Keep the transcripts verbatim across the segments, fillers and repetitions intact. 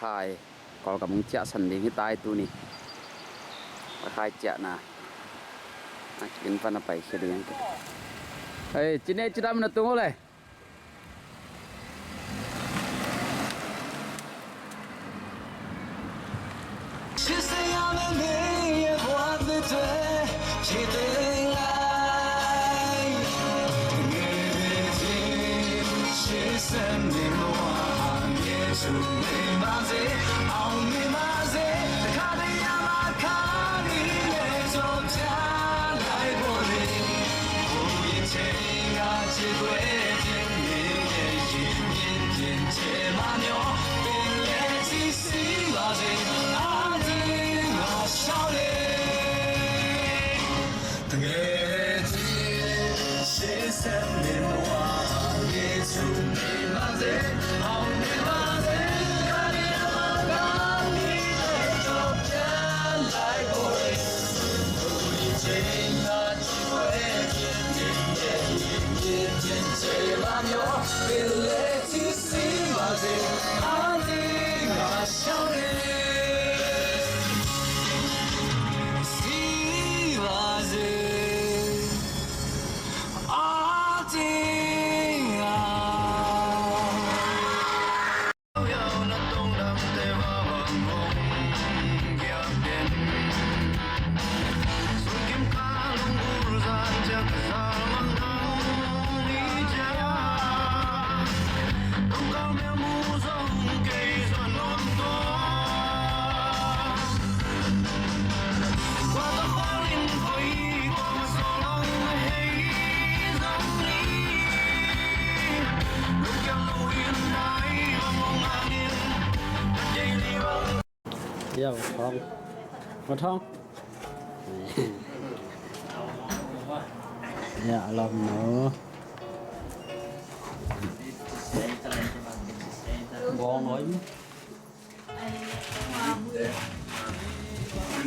Ai, Kawlgam hong ciahsan ding hi tai tuni. A khai ciahna a kikin pan a paikhia ding. Hei, ci ne, ci dam na tung uh le. Yo, Thawng. Yo, Thawng. Yo, a lawm no. Bawng no.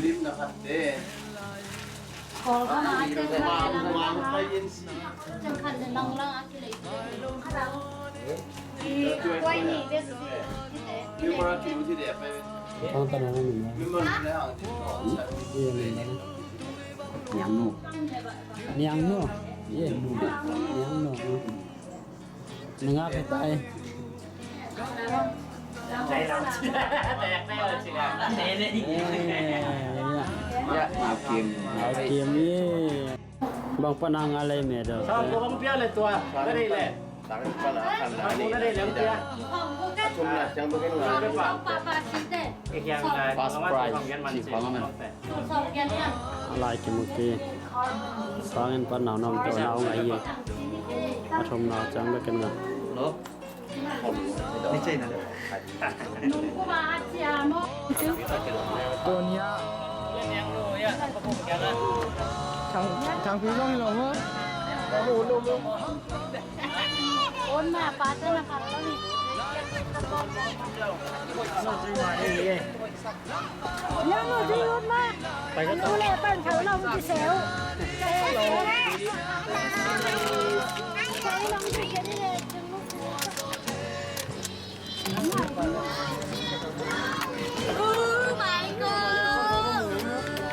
Lim na khat te. Kawl kha ma, a teng khat le lang lang a kilei. I kuai ni bek si. Thawng ta na na ni na. Niang nu. Niang nu. Niang nu. Nangak hitai. Bang panang alai medo. Sang ko bang pia le tua. Dari le. Sang ko na dei le pia. Thum na sang ko pa. First prize. Si pa man. A lai kimu kei. Sangin pan nau na om to nau ngai hi. A thum nau ciang bek ken ngah. Tuni a. Thang, thang pi zong hi lo maw. On ma pa ta na pa ta ni. Nang nu ding lut ma. Pai ka tawh. Nu le pan khau long ci seu. Ka he seu le. Khau long ci seu le. Oh my God.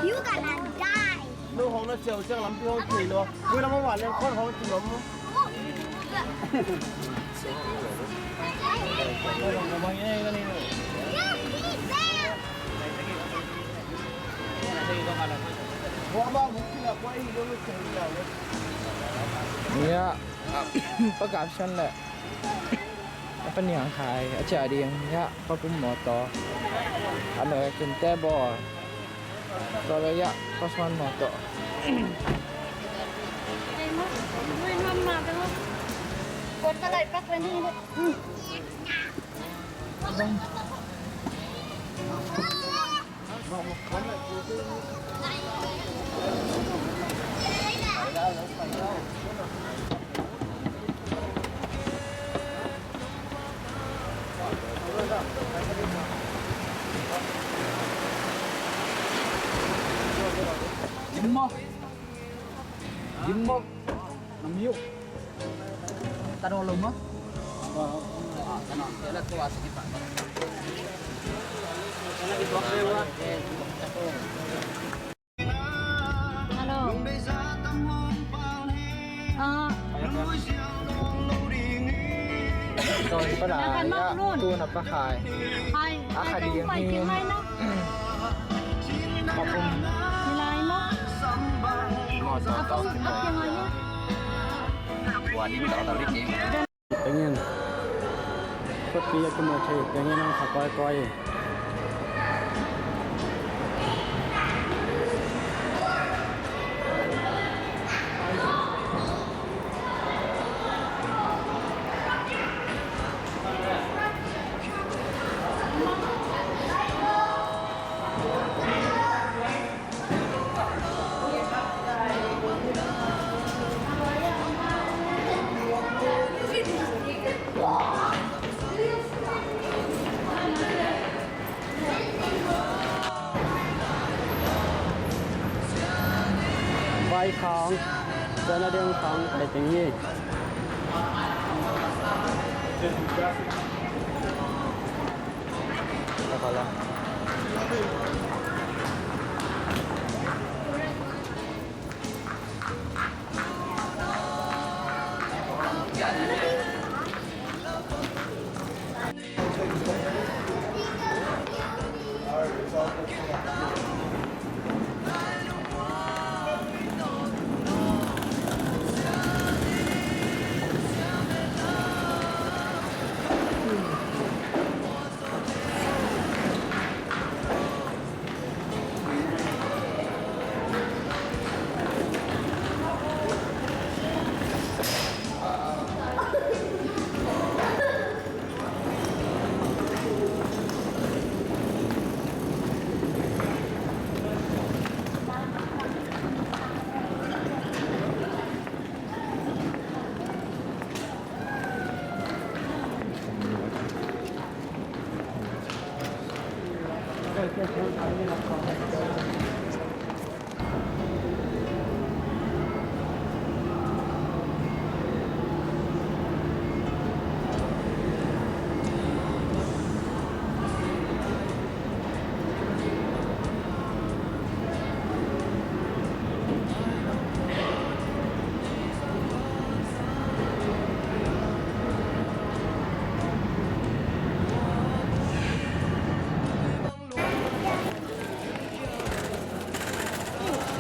You gonna die. Nu hong na seu siang lam pi hong kei lo. Vui lam ma wan leng khon hong ci lo. Nia, Pa Kap Sian le Pa Niang Khai a ciah ding. Nia, Pa Pum Mawtaw. A mei a kin te bawl. Tua leh hiah Paswan mawtaw. Dim maw? Dim maw? Nam hiu. Ta daw lo maw? Hello. Ah. Tua hi pala, ya, tu na pa khai. Hai, a khai kha ding kong pai hi. Khin lai na. Kapum. Lai na. Kapum, a khin lai na. Tua ni mi ta ta lik ni. Tengin. Khutpi a kimu thei, tengin ang kha koi koi. Vai khang, cana ding khang, kai ting hi.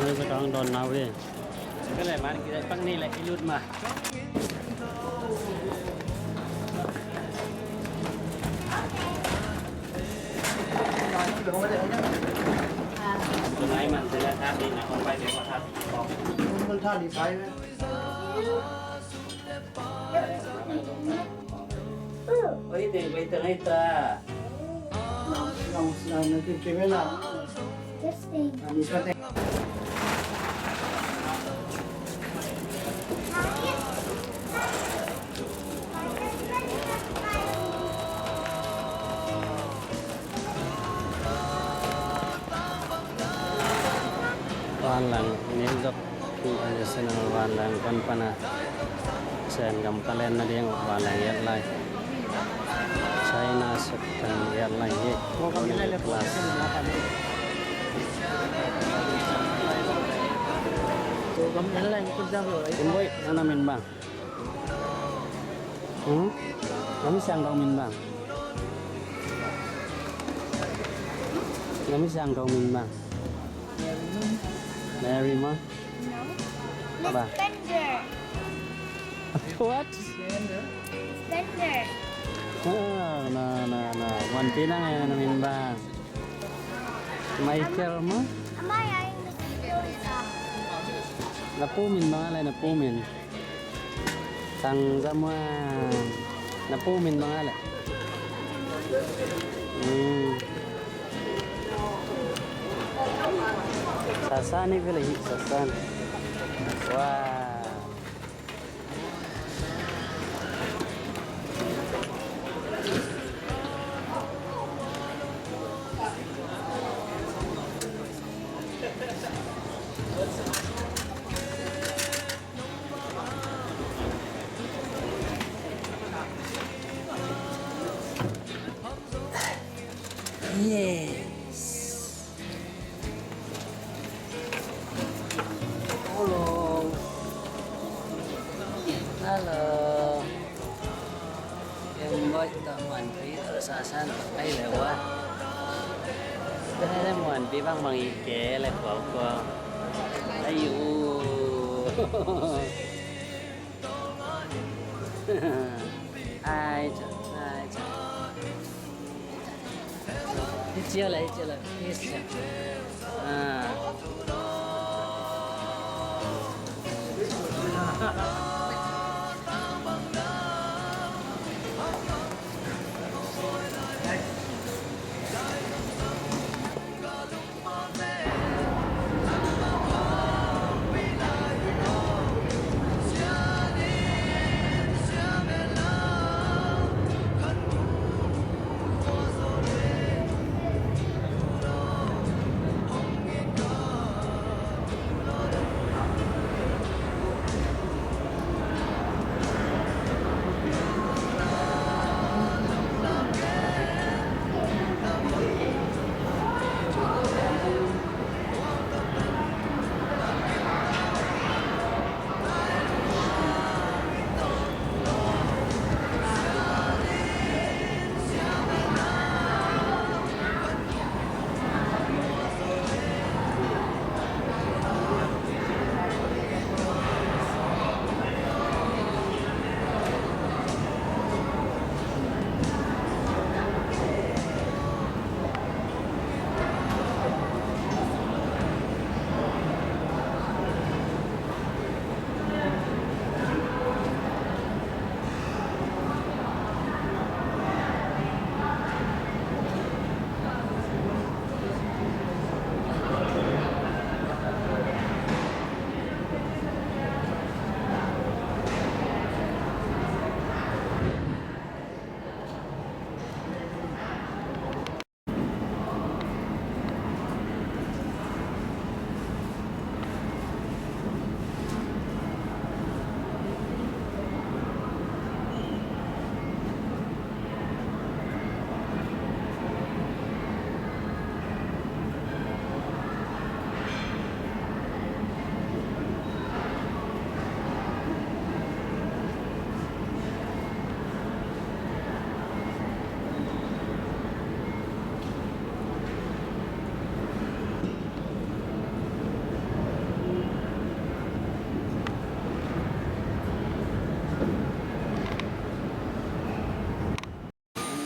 Oi, sa kang don nau ding. Ka leh man ki leh pang ni leh i lut ma. Tunai man sila tadi na kong pai di pahat. Kong man tadi pai. Oi, te, oi, te, oi, ta. Nang, nang, nang, te, te, na. Nang, te, te. Vanlang, ni zok. International vanleng pan pana Sen gam ka len nading vanleng et lai. China suk kan et lai hi. Plus. Kim Boy, nang na min bang? Hmm? Nang mi siang dong min bang? Nang mi siang dong min bang? Mary ma? Ba? Spender. What? Spender. Ah, na, na, na. Wan pi nang e, na min bang? Michael ma? Amai ai. Na pu min bang a lai, na pu min. Tang Za Muan. Na pu min bang a lai. Hmm. Sasan i vele hi, Sasan. Wow. Hello. Hello. Em boy, ta muanpi ta sa san ta kai le wa. Ka ne muanpi bang bang i ke le kua kua. Ayu. Ai cha, ai cha. Hi chia le, hi chia le. Yes, chia. Ah.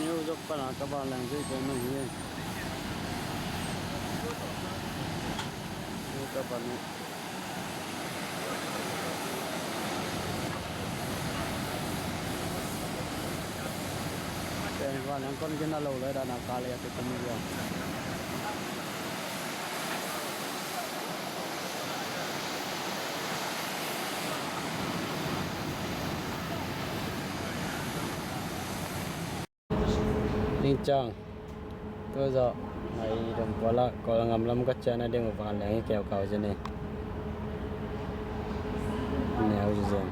New York pana ka vanleng zui pen mah hi. New York pana. Pen vanleng kon gina lo le dana ka le atu kami dia. Ning ciang. Tua zawh nai dong kuala Kawlgam lam ka ciah nading uh vanleng hi keukau zen e. Neu zen.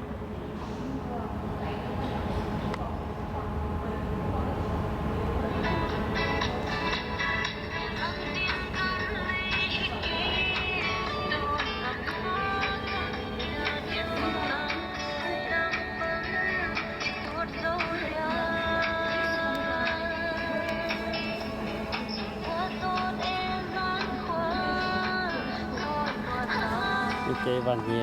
Kei van hi.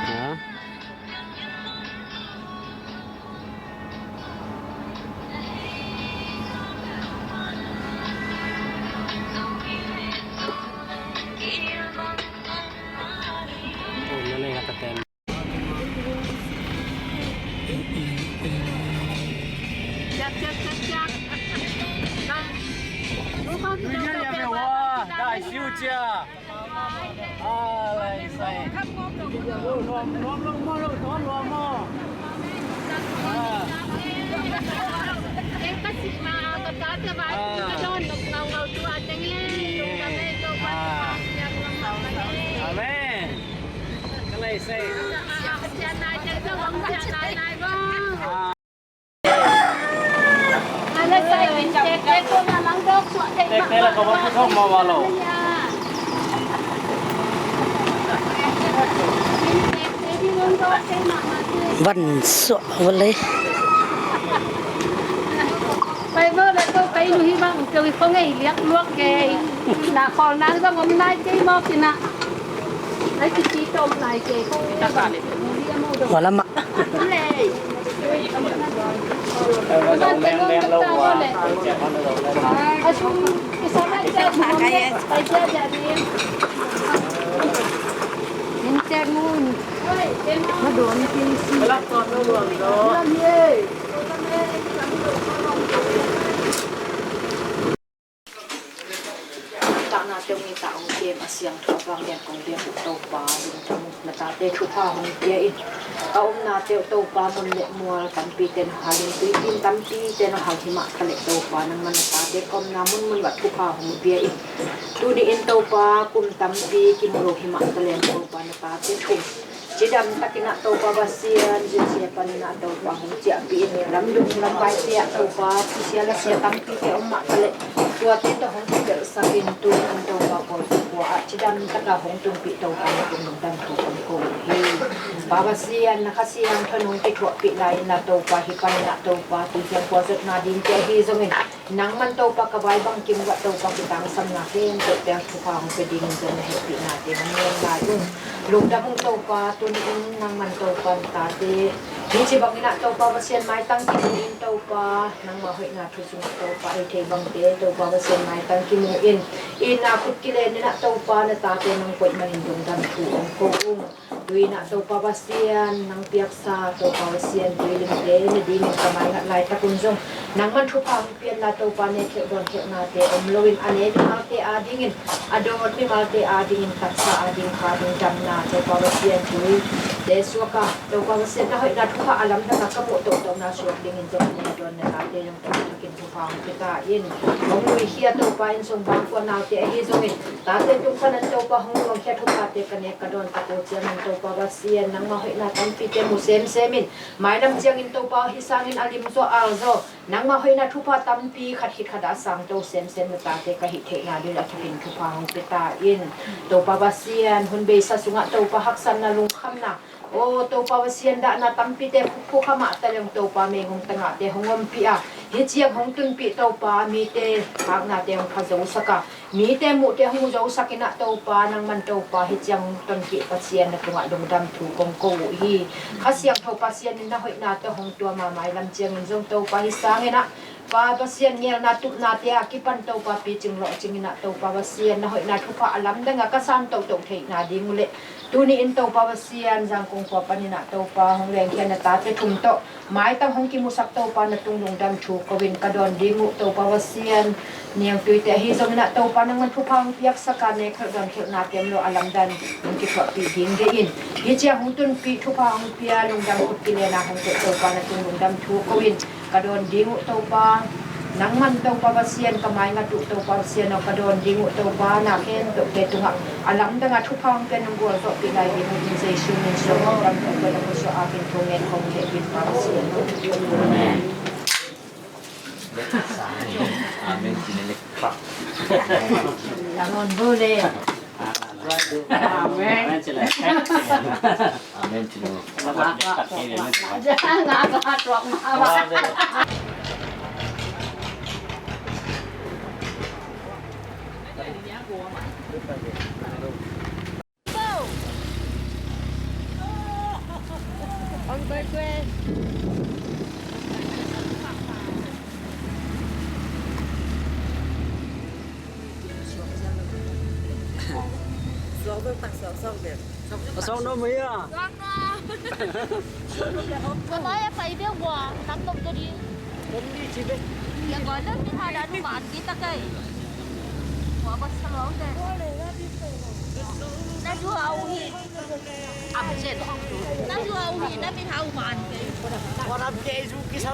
Ha? Ciak, ciak, ciak, ciak. Bang. Dai siu cia. Amen. Ka lei sei. Van suah vale. Pai vo le ko pai nu hi bang keu i khong ei liak luak kei. Na khol nang zong om nai kei mawk ina. Ai kici tom nai kei khong. Wala ma. Takna teu ni ta ong kem a siangtho a vang lian kong biak uh Topa, lungdam uh na tate thupha hong pia in. Ka omna teu Topa mun le mual tampi ten hal in, tuitin tampi ten hal himah ka le Topa, nangman na tate ka omna munmun va thupha hong pia in. Tuni in Topa kum tampi kimu lo himah ka le Topa na tate thum Cidam takin ah Topa Pasian, zia sia panin ah Topa hong ciahpih in, lamdung lambai te ah Topa, thusia lasia tampite om mah taleh, tuate tawh hong kipelhsak in, tuni in Topa Kawlpukua ah cidam taka hong tunpih Topa na tung lungdam thu kong ko uh hi. Pa Pasian, na Kha Siangtho in hong kithuahpih lai in ah Topa, hih panin ah Topa, tu ciang kua zotna dingte ahi zongin, nangman Topa ka vai bangkim uh ah Topa kitangsamna khempeuhte ah thupha hong pia dingin zong na hehpihnate hong ngen lai un. Lungdam ung Topa, tuni in nangman Topa na tate hih ci bangin ah Topa Pasian maitang kimu in Topa, nangma hoihna thu sungah Topa ei thei bangte Topa Pasian maitang kimu in, itna khut kilen in ah Topa na tate nong koih manin lungdam thu hong ko ung. Tui in ah Topa Pasian, nang piaksa Topa Pasian, tui limte na dingin ka maingat laitak un zong nangman thupha hong pianna Topa, ne khelh dawn khelhnate om loin, a ne mimalte adingin, a dawn mimalte adingin, taksa ading, kha ding damna Topa Pasian, tuite suaka Topa Pasian na hoihna thupha a lamdanga ka muh tohtona suak dingin zong a ne dawn na tate zong Topa takin thupha hong pia ta in. Hong nuikhia Topa, inn sung bangkua naute ahi zongin, tate tung panin Topa hong nuamkhia thuphate ka nek ka dawn tak uh ciangin Topa Pasian, nangma hoihna tampite mu semsem in, mailam ciangin Topa hih sangin a lim zaw al zaw, nangma hoihna thupha tampi khat khit khat a sangto semsem na tate ka hih theihna ding a thukin thupha hong pia ta in. Topa Pasian, hun beisa sungah Topa haksatna lungkhamna, aw Topa Pasian, dahna tampite phukphuk kha mah taleng Topa meigong tangahte hong ompih a, hih ciang hong tunpih Topa, mite haknate hong pha zosak a, mite muhte hong mu zosak in ah Topa, nangman Topa hih ciang hong tonpih Pasian na tungah lungdam thu kong ko uh hi. Kha Siangtho Pasian in na hoihna tawh hong tuam a, mailam ciangin zong Topa hih sangin ah Pa Pasian, ngelna tupnate a kipan Topa picing lawhcing in ah Topa Pasian na hoihna thupha a lamdanga ka san tohtoh theihna ding uh leh, tuni in Topa Pasian Zangkong khua panin ah Topa hong lengkhia na tate thum tawh maitang hong kimusak Topa na tung lungdam thu ko in, ka dawn ding uh Topa Pasian, niangtuite ahi zongin ah Topa nangman thupha hong piaksak a, ne khelh dawn khelhnate om lo a lamdan hong kithuahpih ding deih in, hih ciang hong tunpih thupha hong pia lungdam khut kilen a hong koih Topa na tung lungdam thu ko in, ka dawn ding uh Topa, nangman Topa Pasian ka maingat uh Topa Pasian aw, ka dawn ding uh Topa, na khempeuhte tungah a lamdanga thupha hong pia nong gualzawhpih lai ding uh in Jesu min suang lungdam Topa na khusuah a kin thungen kong hehpih Pa Pasian. Amen. Amen. Amen. Amen. Suak deuh tak suak, suak deuh. A suak nuam mah hi a. Suak nuam. Ka lai a pai deuh bua, tam dok deuh ding. Om dih ci bek. Ya, gua deuh mi ha dah nu man kita kai. Gua bas kalau deh. Na zuau hi. Absen. Na zuau hi, na mi hau man kai. Gua dah bia zu kisah.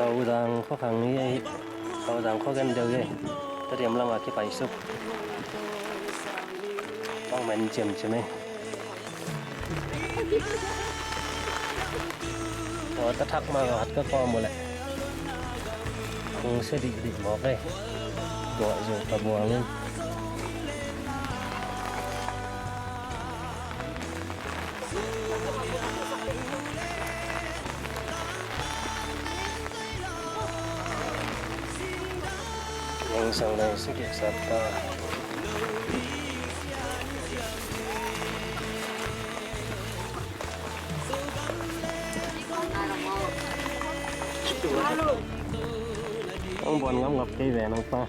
Sauzang khua khang hi, Sauzang khua gen deuh hi. Tadiam lam a kipai suk. Kumen ciamciam ei. Aw, ta thak mah ngat ka kawm uh leh. Kung sia dihdih mawk ei. Gawh zong ka buang in. Yang sang dai si kik sat ta. Ang buan ngam ngap kei ve nang pa.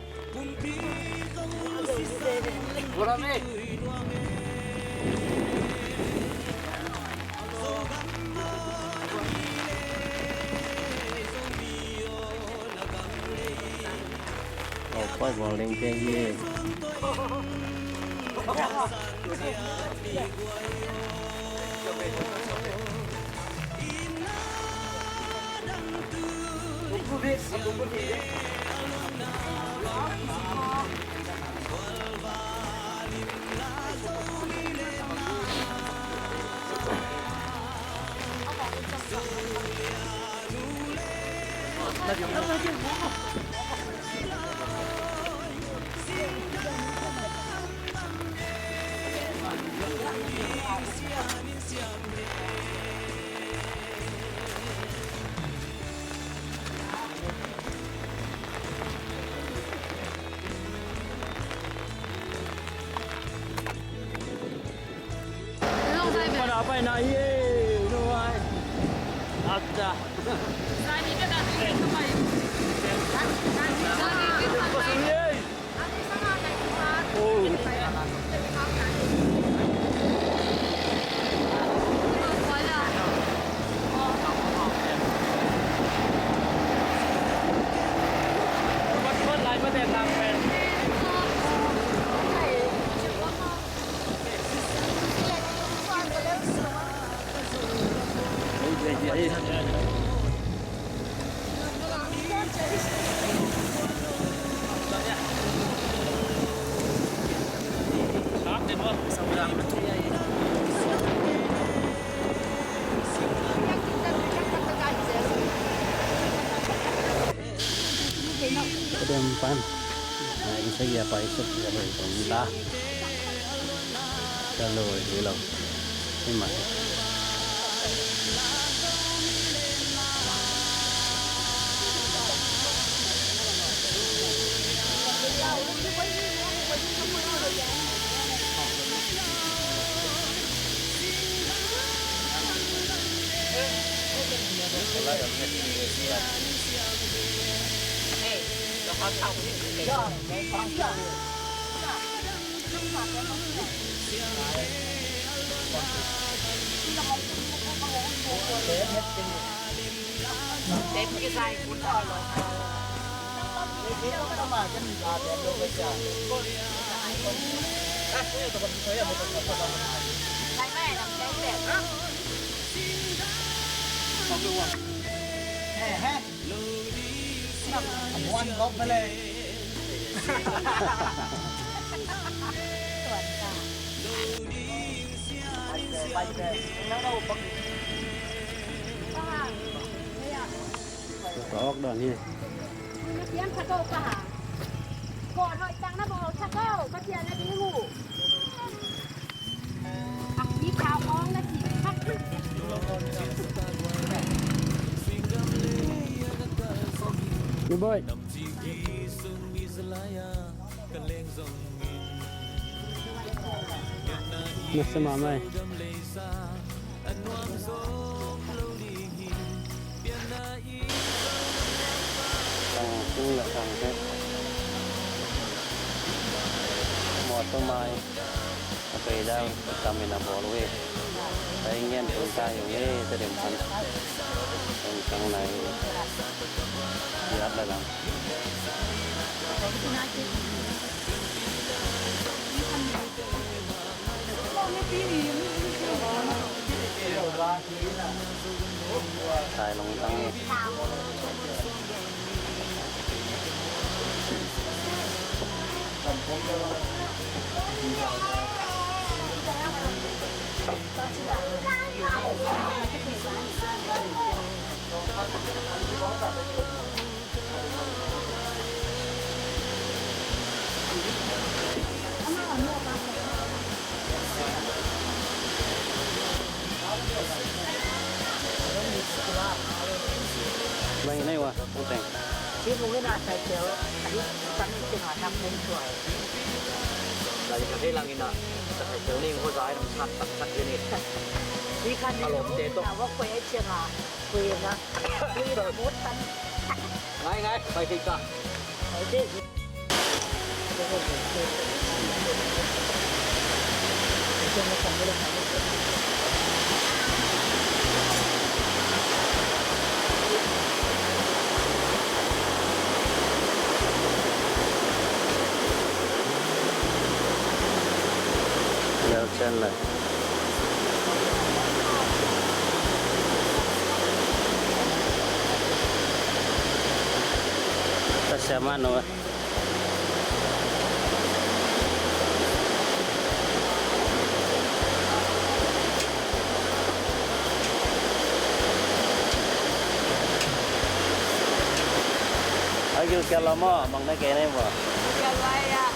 Aw, pai bawl ding kei hi. Ka dem pan. Aa, i sa gia pa i suk gia pa i suk ta. Ka lo hi lo. Hi ma. Ka awk dan hi. Ni boy. Nasa mahmah ei. Tang tung le tang te. Mawtaw mai a pei dang tamin a bawl uh hi. Ka ing ngen tung ta hi ung ei, Tedim pan. Tung tang nai. Biak le lang. Sai lungtang. Bang ina iwa, uteng. Hi mungin a sai tel, a hi kami tingah nak nei tuai. Lai ka hei langin a, ka hei tel ning ho zai lam sat tak sat ni. Hi kan a lom te to. Na wak kuai ai chiang a, kuai na, kuai na mut tan. Ngai, ngai, pai kei ka. Pai kei. Lel chen lai. Ka siam a no. Ai, gilkial lo maw, mang na kei nei maw? Gilkial lo ai a.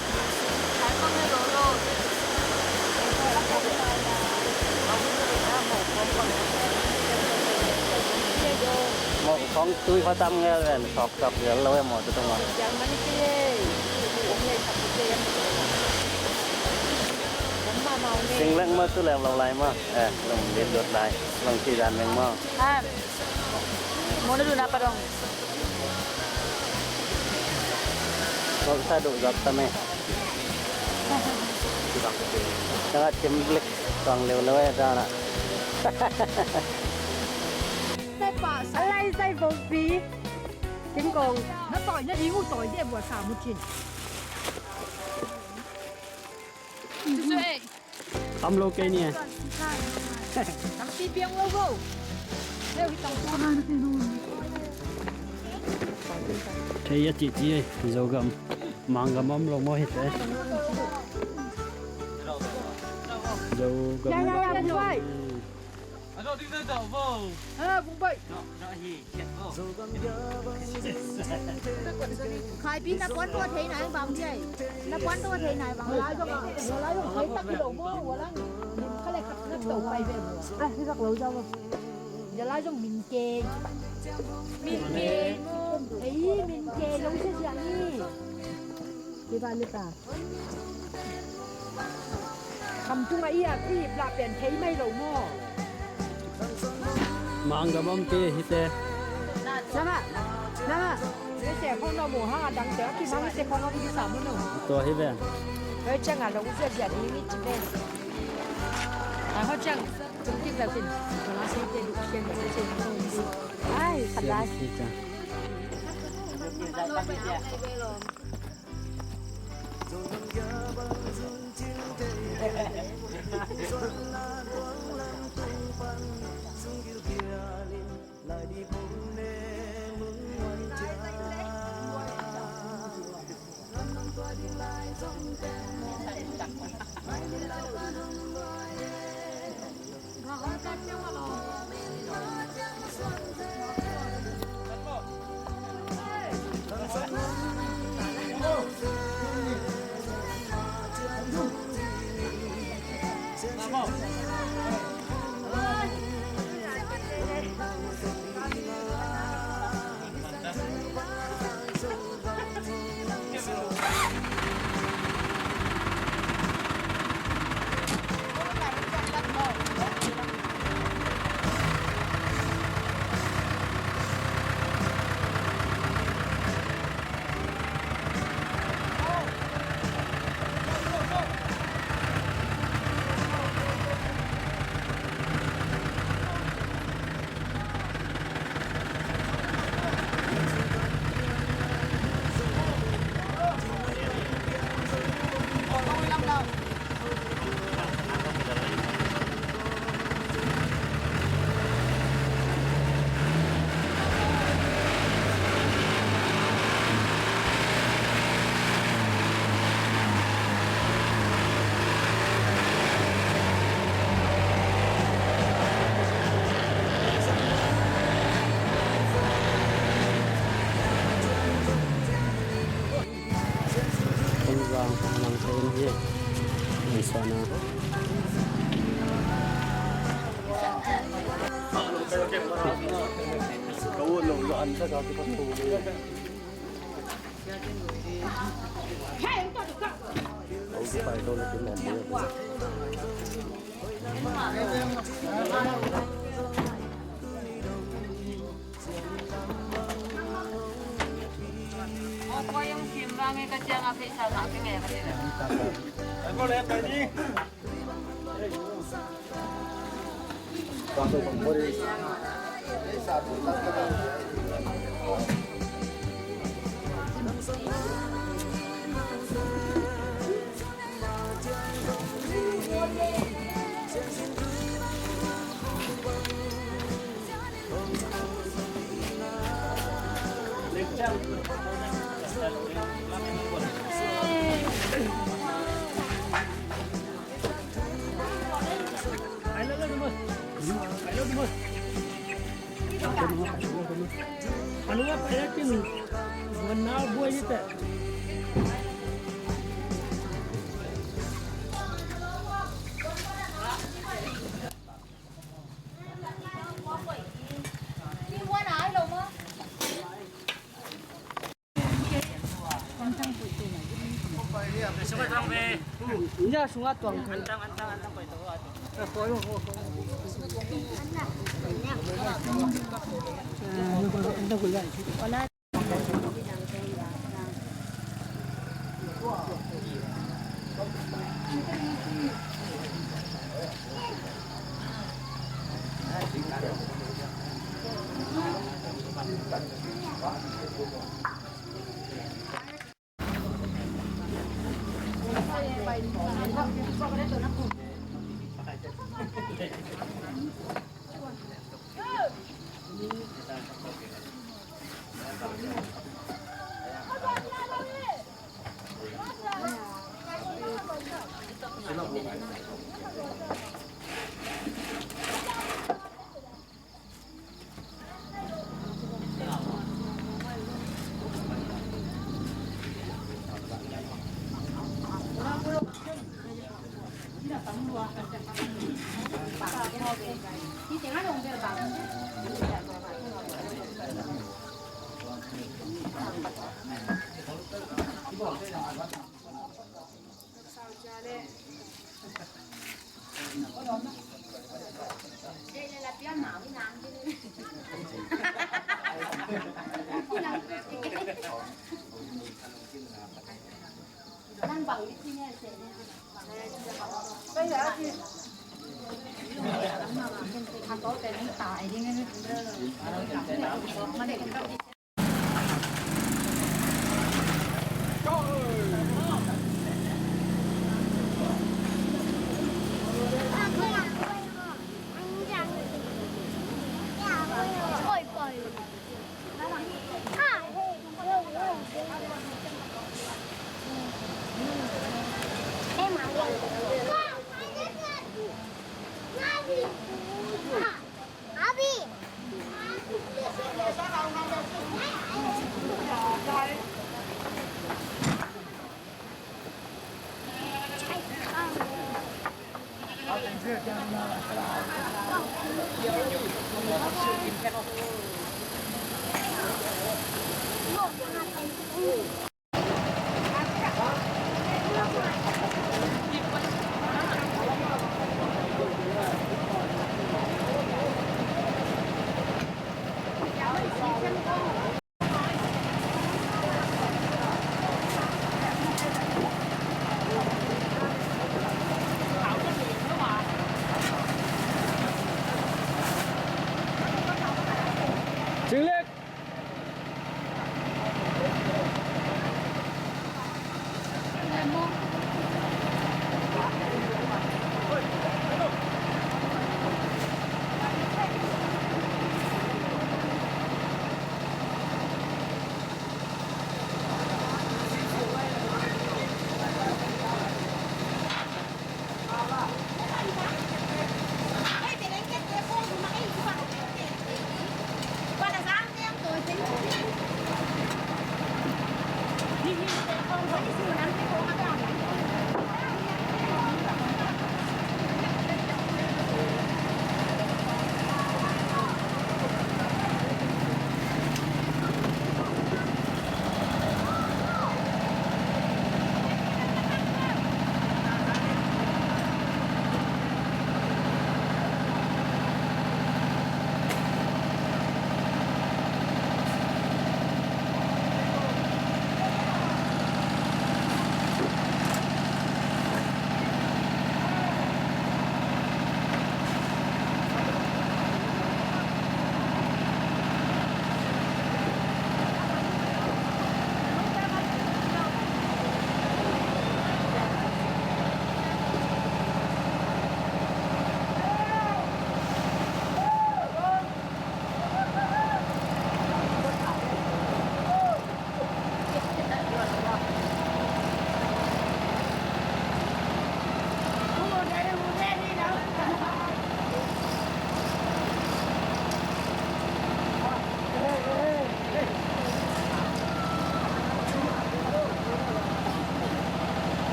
Ai, mang na lo lo. Mawh khong tui kha tam ngel ven, sawk sawk ngel lo e maw, tu tung a. Sing leng maw, tu leng lo lai maw. Eh, long lit lut lai, long ci dan leng maw. Ah, maw na du na pa dong. Kok sa du zat ta me. Tanga cim blik tuang liu liu e ta na. Sai pa, sai. Alai sai bo pi. Kim kong. Na toi na hi u toi de bua sa mu cin. Am lo kei ni e. Tampi piang lo bo. Leo hi tang. Thei a ci ci e, Zogam. Manggam om lo maw hi te. Zogam. Ya, ya, ya, Bung Bai. Hello, Bung Bai. Khai pi na puan tua thei na bang diai. Na puan tua thei na bang. Wala jong, wala jong thei tak kilo mo, wala. Nim khale khak nak tau pai ve. Ah, hi tak lo jong. Wala jong min ke. Min ke. Ei, min ke lo sia sia ni. Hi ba ni ta. Kham tung a i a i lah pen thei mai lo maw. Mang ka bam pi hi te. Nama, nama. Ni se khong no mu ha dang te ki mang se khong no ki sa mu no. Tua hi ve. Hoi chang a lo u zia zia ni ni chi ve. A ho chang tung ki la sin. Ai, khat lai.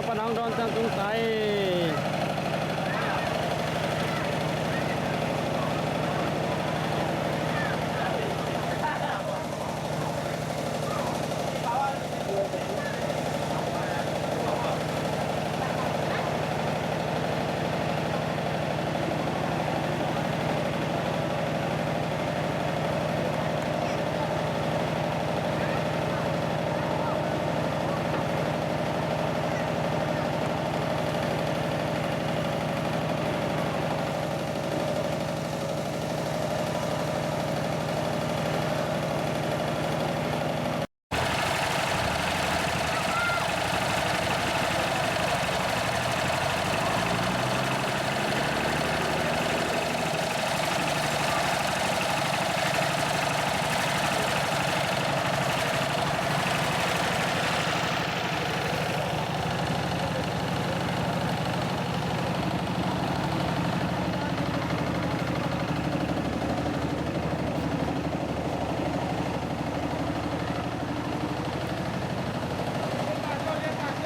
Pan hong dawn ciang tung ta hi.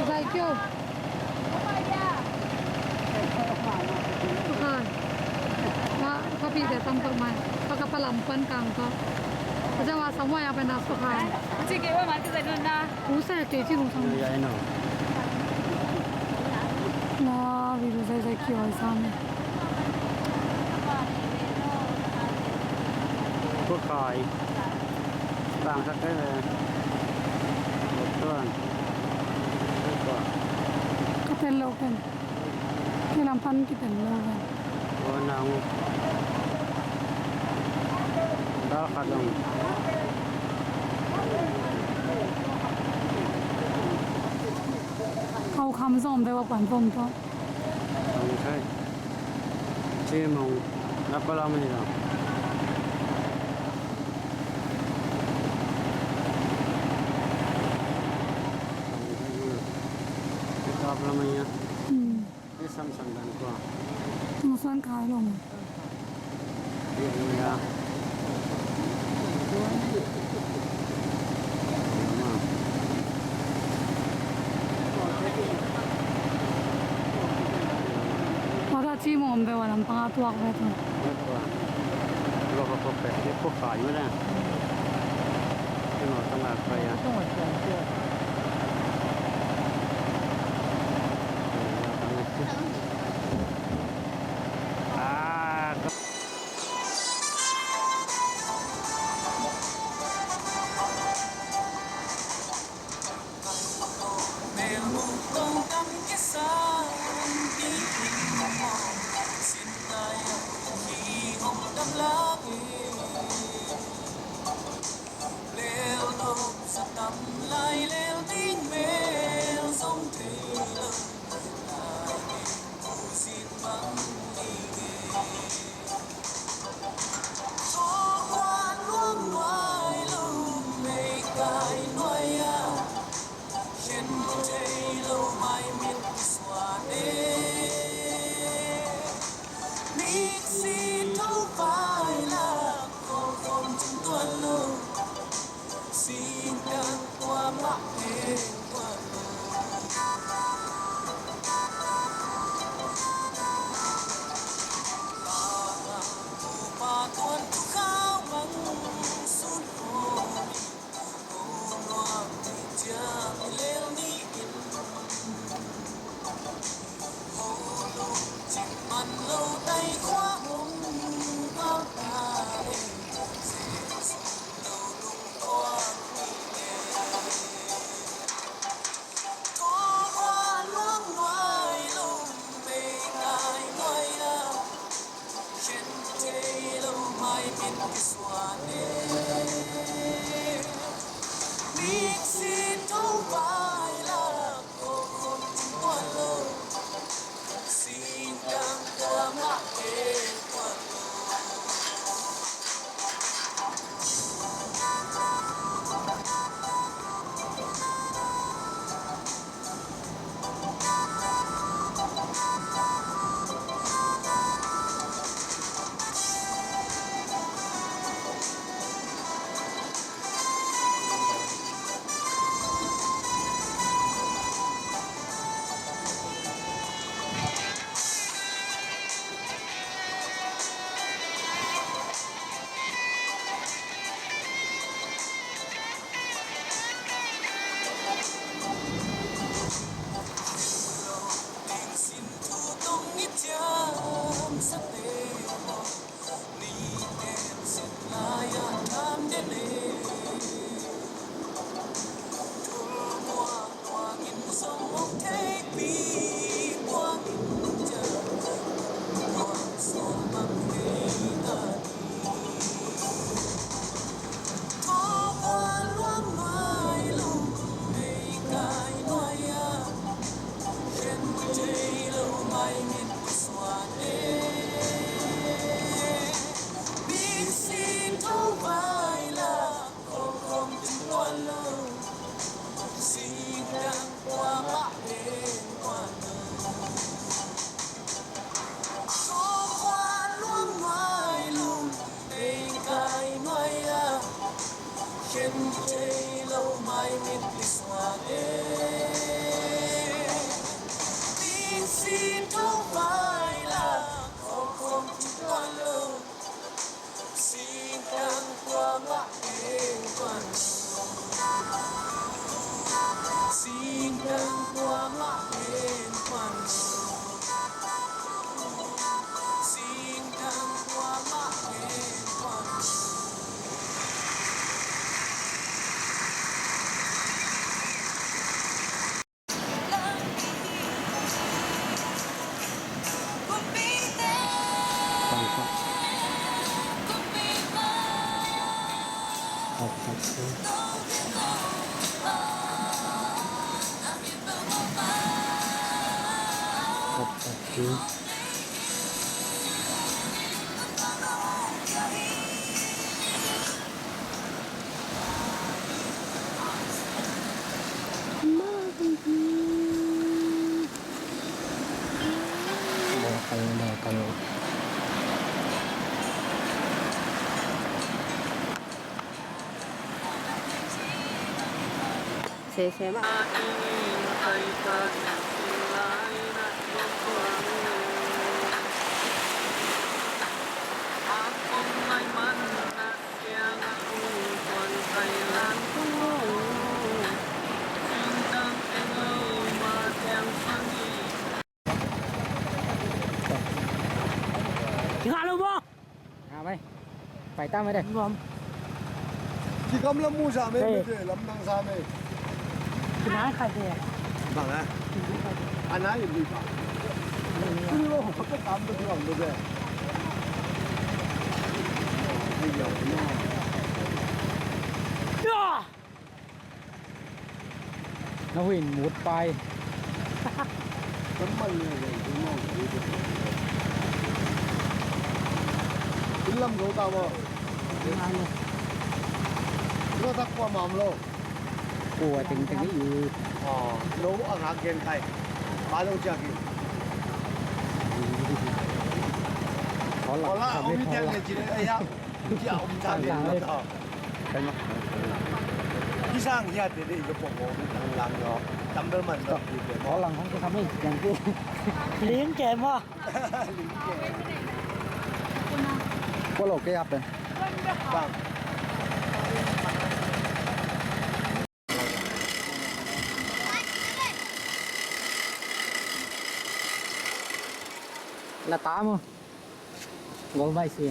Zai kyo. Khan. Ka, ka pi de tam tak mai. Ka, ka palam pan kang ka. Ka jama samwa ya pa na so khan. Uci ke wa ma ti zai nun na. Usa ke ci nun sang. Ya, I know. Na, video zai zai kyo ai sam. Ko kai. Tang sak te ve. Tuan. Ka tel lo ken. Ki lam pan ki tel lo ken. Tuan nang. Dal khat dong. Kau kham zom de wa kwan zom to. Ang khai. Cimong, na palam hi lo. Ang khai na. Ito palam hi ya. Hmm. Ni sam sam dan ko. Ang suan khai lo. Di ang ya. Mata ci mawm ve wa lam panga tuak ve tu. Lo ka ko pe, ko kai ma da. Ko no tang a kai ya. Ah, Ken thei lo mai mit Christmas e. Min si tho mai la, khom khom tu kuan lo. Singtang kuamah en kuan lo. Singtang kuamah en kuan lo. Singtang kuamah en kuan lo. Sese mah. Kingah lo maw? Ngah mai. Pai ta mai deh. Ngam. Kikam lam mu sa mai, lam nang sa mai. Kinai khai deh. Bang ah. Anai in di bang. Kun lo ka kam tu bang tu deh. Ya! Na hui in mut pai. In lam zo ta maw? Zo tak kua mam lo. Kua teng teng i. Aw, lo a ngak gen kai. Ba lo ciak in. Hola, hola, hola. Om ciak le ci le, ai ya. Om ciak, om ciak le. Kisang hiat dede i ka pok mo, lang yo. Tambel man lo. Ko lang hong ka kami, yang ku. Ling ke mo. Ling ke. Ko lo ke ape. Bang. Na ta mo. Gol mai si.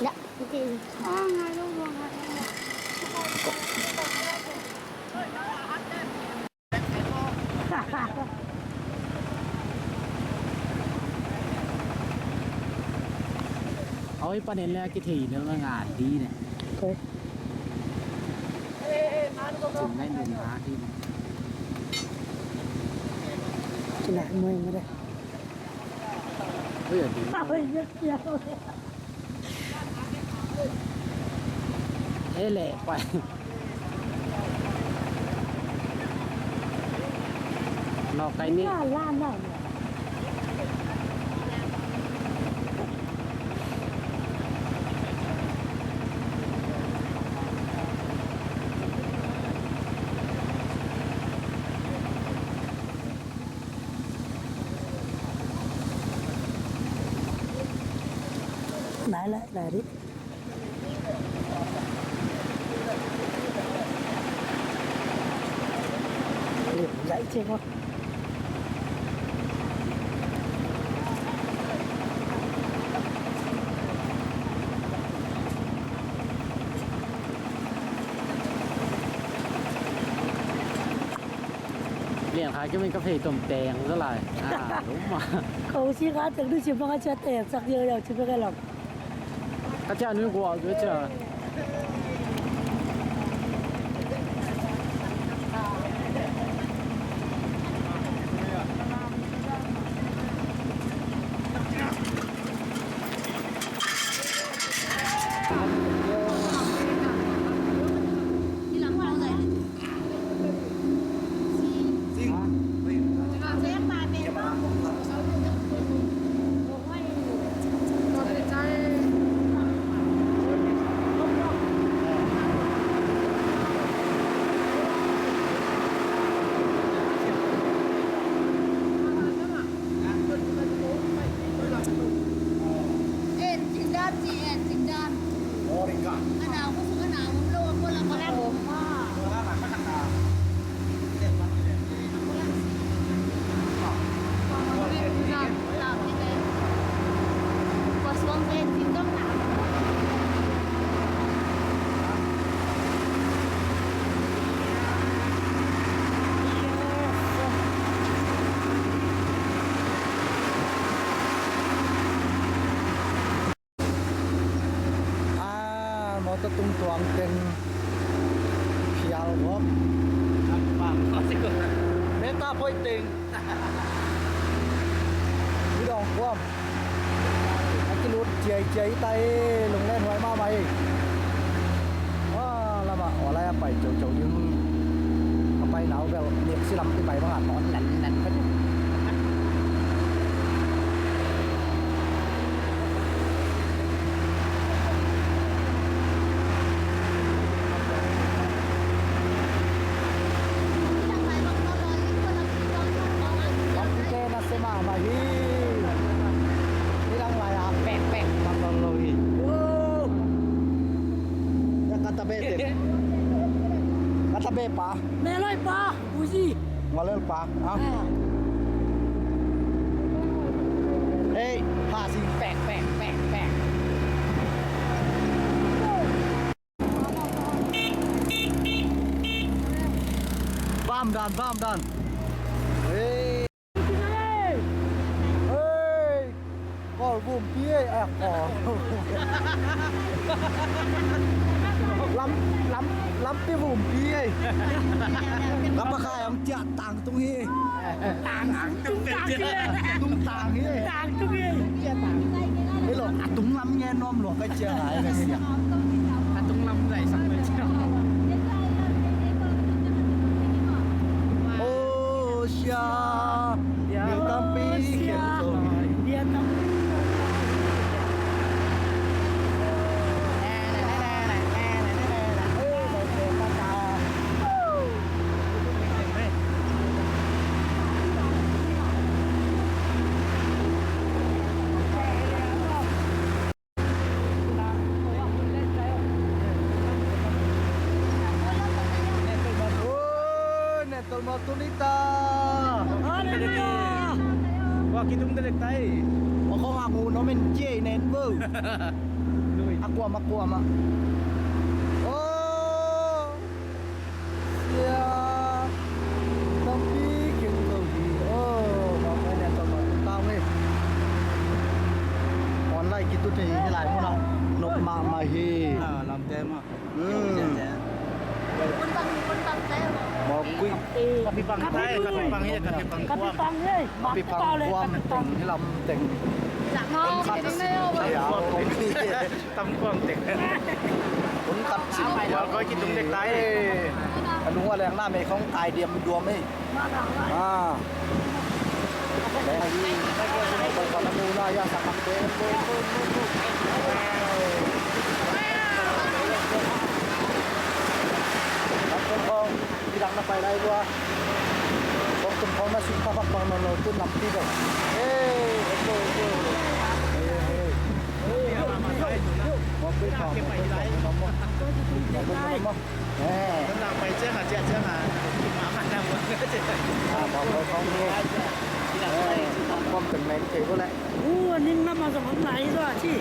Ya, okay. Oi, panen le kithei ne ma nga di ne. Okay. Cin nai nun na di ne. Cin nai mo mo de. Oi, ya di. Oi, ya, ya. Ê lệ quay. Nó cái ní. Nai la, nai rit. Nai rit. Lian khai kei min ka phei tom teng za lai. Ah, lum ma. Ko si ka tek du si bang a chia tek sak yo yo si bang a lam. Ka chia nui gua zui chia. Tung tuang teng phial gawp. Meta phoih teng. I dawng kuam. A kilut ciaicia i ta e, lunglen huai mahmah e. Lamah, aw lai a pai cocok ding. A pai nau bel, nek silam i pai bangah tawn len len ka ding. Lampi te na se mahmah hi. Nidang lai-ah pekpek bang bang lo hi. Wow. Ya kata be te. Kata be pa. Meloi pa. Uzi. Ngalel pa. Ah. Hey, pa si pek pek pek pek. Bam dan, bam dan. Hey. Hey. Kawl vumpi ei, eh, kawl. Lam, lam, lampi vumpi ei. Ka pakai ang ciah tang tung hi. Tang, tang tung tang hi. Tang tung hi. Tang tung hi. Ei lo, a tung lam ngen nuam lo ka ciah ngai ka sia. A tung lam ngai sak ka ciah. Oh, sia. Bia tampi khen zo hi. Bia tampi. Oi, nen tolmo tuni ta. Hallelujah. Wa kitung delek tai. Wa kong aku no men je nen bo. Lui. Aku ama, aku ama. Oh. Sia. Tampi keng zo hi. Oh, ma ma nen tolmo tuni ta me. Online kitu te hi lai muna. Nok ma ma hi. Ah, lam te ma. Hmm. Mawkui. Kapipang, kapipang, kapipang. Kapipang, eh. Kapipang kuam teng, hilam teng. Tam kuam teng. Tam kuam teng. Hun khat cin. Mawkui kitung dek tai. Eh. Ka lung a leng na me khong tai diam duam eh. Ah. Kong tung khong na sik pha phak bang no no tun lampi ko. Hey, let's go, let's go. Hey, hey, hey. Mawkui khong, mawkui khong. Eh. Kan lang pai ciang a, ciang ciang a. Ah, bang bang bang ni. Eh, bang bang teng nai thei ko le. U, a ning lam a zong om lai zaw a ci.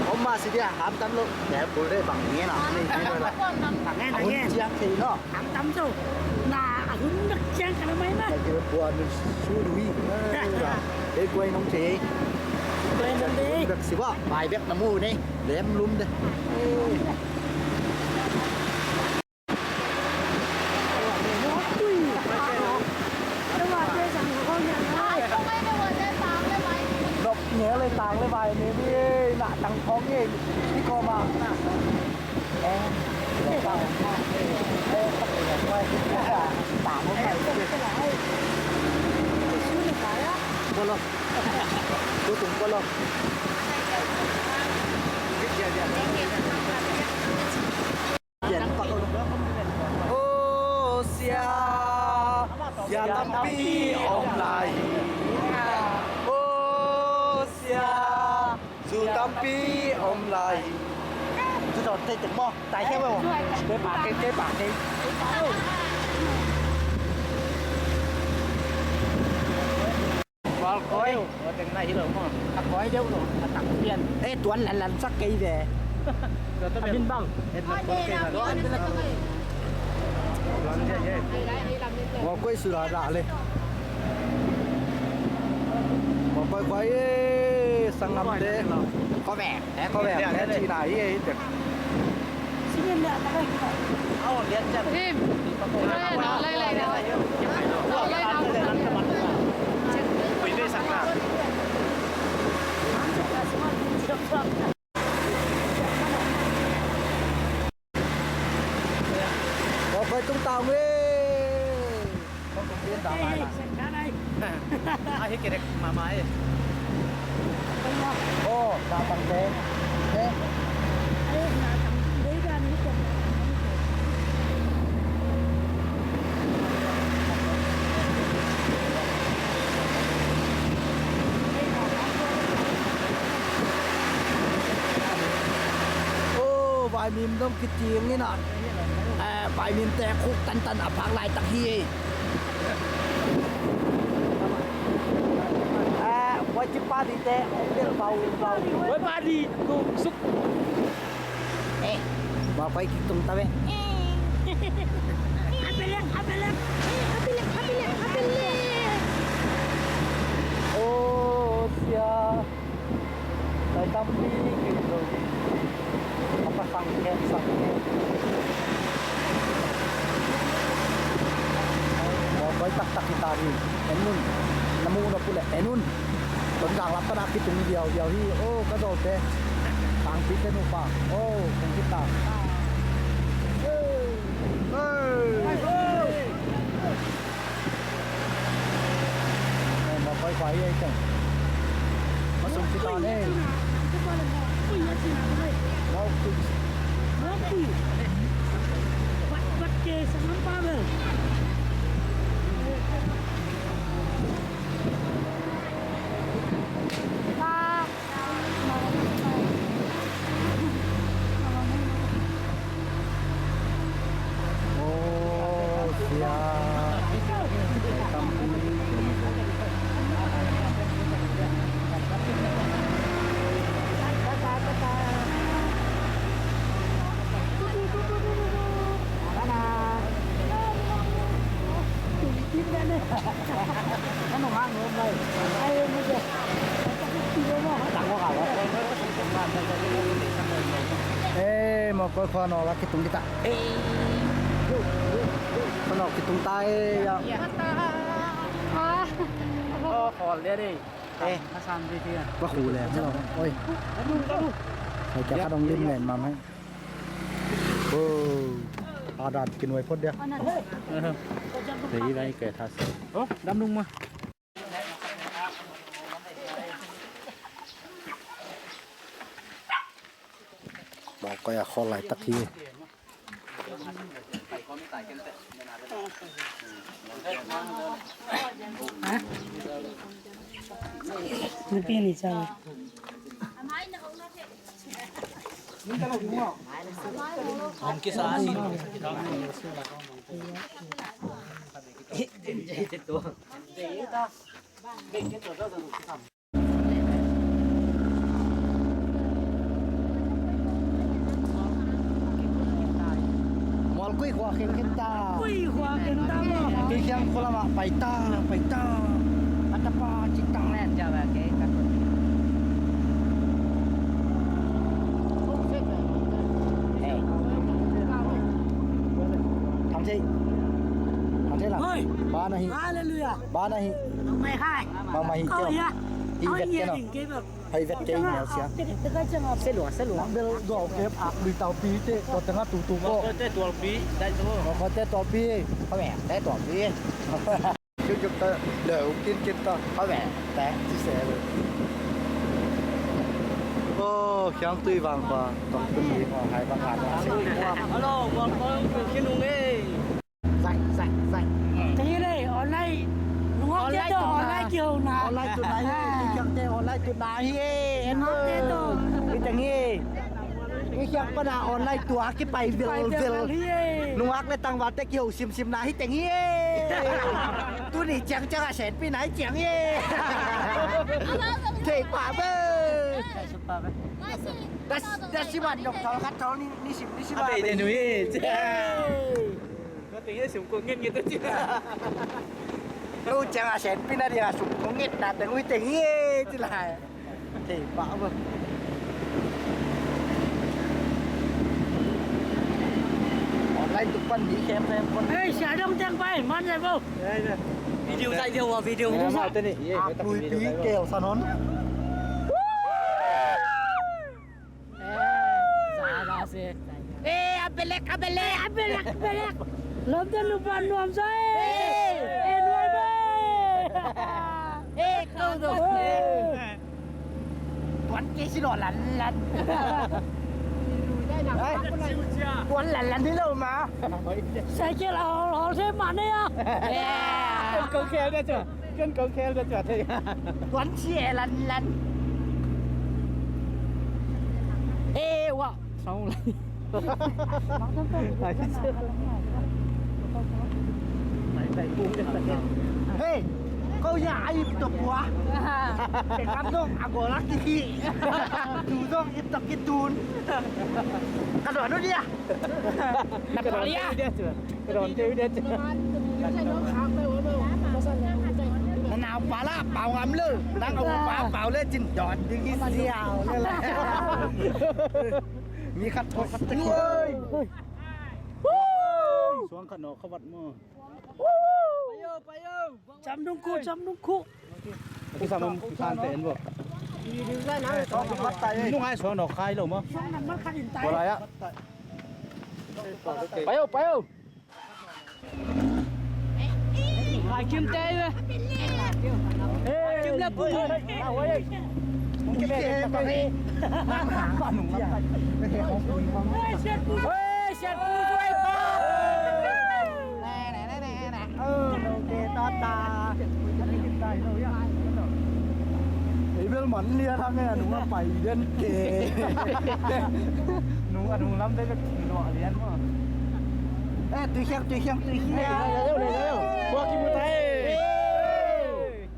Om ma si dia, ham tam lo. Dia bul de bang ngen a. Ni ni lo la. Bang ngen, bang ngen. Hun ciang thei lo. Ham tam zaw. Na, a hun bek ciang ka la mai ma. Dia bua ni su lui. Dia kuai nong thei. Kuai nong thei. Bek si wa, mai bek na mu ni. Lem lum de. Nop nge le tang le vai ne ni na tang khong nge ni ko ma. Eh, tang khong. Eh, tang khong. Bolo. Tutung bolo. Aw sia, sia tampi om lai. Aw sia, zu tampi om lai. Zu tawh tei teng maw, tai kei maw. Kei pa kei, kei pa kei. Kual koi. Ua teng nai hi lo maw. A koi deuh lo, a tak pian. Eh, tuan lan lan sak kei ve. A min bang. Ua koi su la la le. Ua koi koi e, sangam te. Ko ve, ko ve, ne ci na hi e te. Koi tung tau e. Ahi kerek mama e. Oh, datang te. Eh. Oh, vaimim dong kiting ina. Eh, vaimim te khuk tantan a phak laitak hi. Eh, wai ci padi te, eh, bel bau, bau. Wai padi, tu suk. Eh, mau koi kitung tabe. Apelek, apelek, apelek, apelek, apelek. Oh, sia. Lai tampi kei lo. A pasang kek sang kek. Bawi taktak hi ta hi. En un. Na muh nop uh leh en un. Tonzang lam pan a kitung viauviau hi. Oh, ka zawlte. Tangpi te nupa. Oh, kong kita. Hey. Hey. Mawk koi kua hi ei teng. Mawk sung ci ta nei. Mawk kui. Oh, sia. Eh, mawk koi khua nawk la kitung kita. Eh. Khua nawk kitung ta eh, ya. Ah. Oh, khol dia deh. Eh. Khua khu le. Oi. Oi, kya ka dong lim ngen mam hai. Oh. Adat kinuai phot dia. Te hi lai ke tha se. Oh, dam dung ma. Mawk koi a khol laitak hi. Mualkui khua khen khen ta. Kui khua khen ta maw? Kei khiang khua lamah pai ta, pai ta. A tapa cik tang len ja ba kei ka tun. Hey. Thang thei. Thang thei la. Hoi. Ba na hi. Hallelujah. Ba na hi. Mai hai. Mang mai hi keu. Hi vet keu no. Hei vet kei mel sia. Selua, selua. Nang bel zuau kei phak lui tau pi te, tua tengah tutu ko. Ko te tual pi, dai tu. Ko te tual pi. Ko me, te tual pi. Cuk cuk ta, leu kin kin ta. Ko me, te, ci se leu. Oh, khiang tui vang pa, tok tui vang hai bang hai. Hello, welcome to Kinung eh. Zai, zai, zai. Tengin ei, online. Nungak te to, online kiho na. Online tu nai, i kiang te online tu nai hi ei. Nungak te to. I tengin ei. I kiang pana online tu a kipai vel vel. Nungak le tangval te kiho simsim na hi tengin ei. Tuni ciang ciang a senpi na hi ciang ei. Thei pa be. Das, das si man dok thol khat thol ni, ni sim, ni sim. Abe de nui. Ka teng hi a sum kong ngen ngen ta ci. Lu ciang a senpi na dia sum kong ngen na teng ui teng hi ci lai. Thei pa bo. Ei, sia dong teng pai man lai bo. Video zai deuh a video. Akluipi keu sanon. Eh, za za se. Eh, a belek, a belek, a belek, a belek. Lom den lupa nuam sa eh. Eh, nuam eh. Eh, kau tu. Tuan kei si lo lan lan. Tuan lan lan ni lo ma. Cycle a hol hol se ma ne a. Kau keu dia tu. Kan kau khel dah cuat hei. Tuan sia lan lan. Eh, wah, song lai. Hei, kau ya ai tok wah. Tekam dong agola kiki. Tu dong ip tok kitun. Kado anu dia. Natalia. Ka dawn kei uh dia ci. Na nau pa la pau ngam le. Nang a pa pau le cin dawn ding hi siau le la. Mi khat thawk khat cek. Suang khat nawk kha vat maw. Cam dong khu, cam dong khu. Kisam om khan te en bo. Nung ai suang nawk khai lo maw. Suang nang mal khat in tai. Ko lai ah. Pai o, pai o. Hai kim te ve. Hai kim le pu. Oi, siat pu. Oi, siat pu, oi, pa. Ơ, ok, ta ta. Ei bel man lian hang e, a nung a pai lian ke. Nung a nung lam te bek luah lian maw. Eh, tui khiang, tui khiang, tui khiang. Ei, ei, ei, ei, ei. Khua kimu ta ei.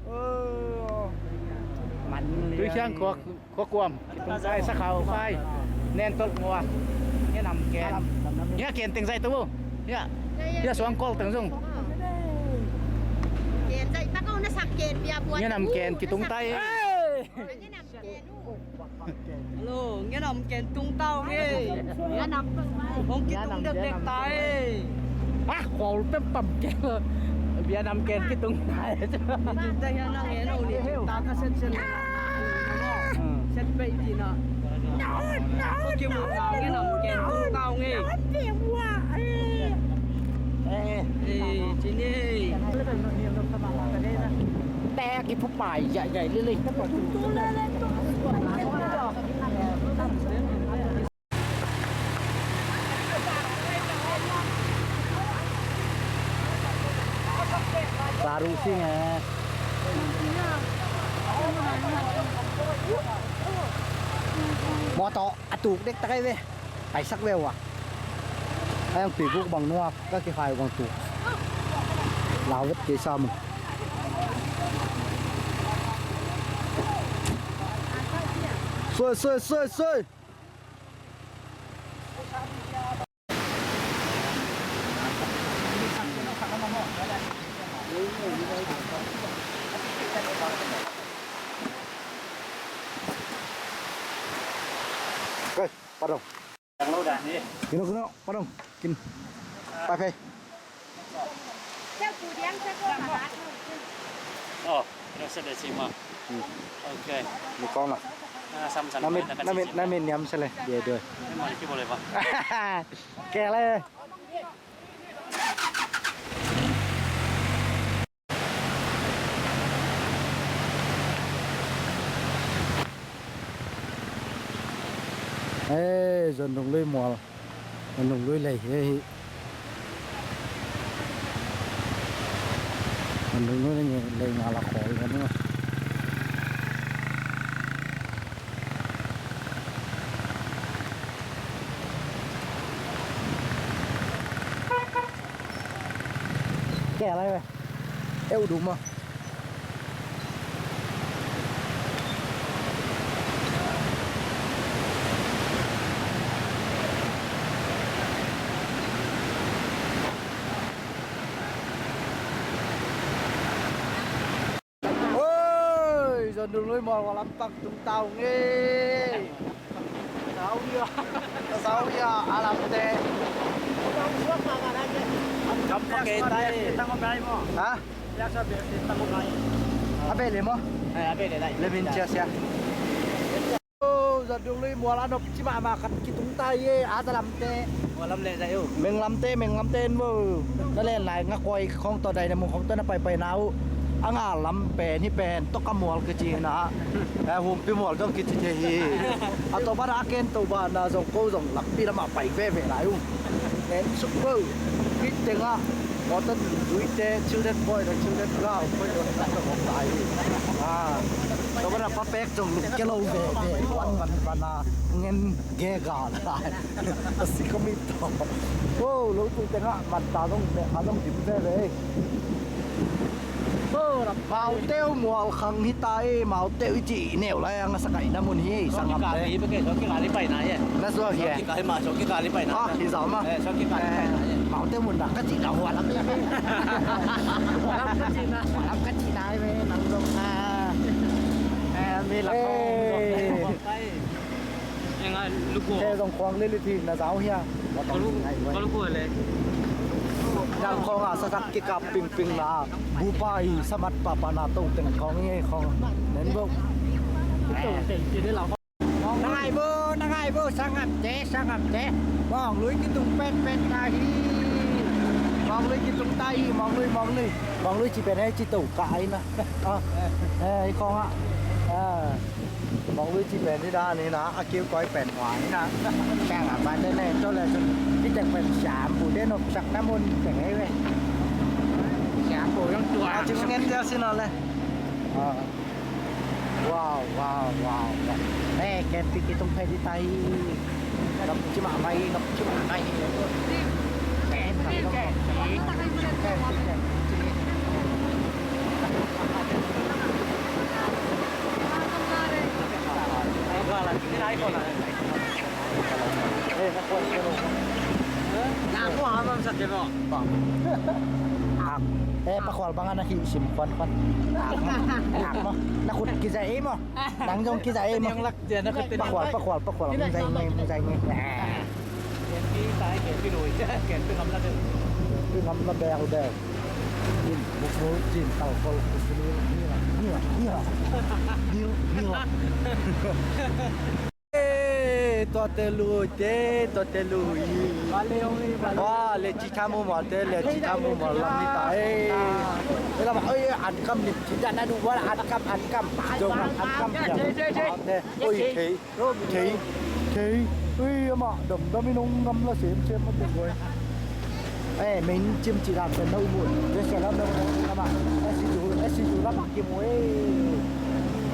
Ơ. Man lian. Tui khiang khua. Khua kuam, kitung tai, sakhau kai, nen tolh ngua. Hia nam ken. Hia ken teng zai tu. Hia. Hia suang kol teng zung. Ken zai ta ko na sak ken bia buat. Hia nam ken kitung tai. Hia nam ken u. Hello, hia nam ken tung tau nge. Hia nam tung tai. Hong kitung dek dek tai. Ah, khol pem pam ken. Bia nam ken kitung tai. Kitung tai hia nam ken u ni. Ta ka sen sen. Set pei ti na. Ko ki mu na nge nam ken tung tau nge. Eh, eh, ci ni. Te ki phu pai yai yai li li. Baru sing eh. Mawtaw a tuk dek ta kai ve. Paisak ve ua. Ai ang piguk bang nua ka kikhai bang tuk. Lau vet kei sam. Soi, soi, soi, soi. Oi, pardon. Kino, kino, pardon. Kin. Pai, pai. Oh, kira sa de sima. Hmm. Okay. Ni kong na. Na min, na min, na min niam sa le. Dia dua. Mai ki boleh ba. Kele. Eh, Zondunglui mual. Zondunglui lei hi. Zondunglui lei ngal a khol kan ma. Kei lai ve. Eu du ma. Oi, Zondunglui mual ua lampak tung tau nge. Sau ia, sau ia, a lamte. Kam pakei tai. Ha? A beh le maw? Eh, a beh le lai. Le min cia sia. Oh, Zandung lui mual a nop ci mahmah khat kitung ta hi e, a za lamte. Mual lam le zai uh. Meng lamte, meng lamte en vo. Na len lai nga koi khong tawh dai na mung khong tawh na paipai na uh. A nga lam pen hi pen tawh ka mual kici na. Eh, humpi mual dong kici thei hi. A tawh bana a ken to bana zong ko zong lampi lamah pai veve lai uh. Nen suk bo. Hih tengah motor luite, children boy le children girl, boy le girl ka hong lai hi. Ah, tua bana pa pek zong luk kia lo veve, wan van vana ngen ge ga lai. A si ko mi to. Oh, lo tu tengah man ta zong, me a zong dim veve. Mauteu mual khang hi ta e, Mauteu i ci i neu lai ang a sakaina mun hi e, sangamte. Na zuak hi e. Ah, hi zau ma. Mauteu mun na ka ci na hua lam e. Hua lam ka ci na, hua lam ka ci na e, nang zong a. Mi lak hong zong. He zong khuang lilit hi na zau hia. Nang khuang a sasak kikap pingping na bupa hi samat papa na to teng khuang hi khuang nen bo. Na ngai bo, na ngai bo, sangamte, sangamte. Mawng lui kitung petpet ta hi. Mawng lui kitung ta hi, mawng lui, mawng lui. Mawng lui ci pen he ci to ka ai na. Ah, eh, i khuang a. Ah. Mawng lui ci pen hi dan hi na, a kiu koi pen hua hi na. Kang a ban den ne, to le sun. Hi tek pen siam bu den op sak na mun tek hei ve. Siam bu yong tua. A ci ngen dia sin a le. Wow, wow, wow, wow. Eh, ken pi kitung pe di tai. Nop ci ma mai, nop ci ma mai. Ken pi, ken pi. Eh, pakhual bang a na hih sim khuan khuan. Ak maw. Ak maw. Na khut kiza ei maw. Nang zong kiza ei maw. Pakhual, pakhual, pakhual. Mung zai ngei, mung zai ngei. Pi ngam na bel bel. Din, buk buk, din, tau kol, buk buk, din, din, din, din. Eh, tua te lui te, tua te lui. Wa, le ci thamu ma te, le ci thamu ma lam ni ta, eh. Eh, lam, eh, an kam ni, ci ta na du, wa, an kam, an kam. Jong an kam, ya. Oi, thei, thei, thei. Ui, amah damdam in hong gamla semsem mah teng guai. Eh, min cim ci dan pen no mu. Dia sia lam no mu lamah. Eh, si tu, eh, si tu lamah kimu, eh.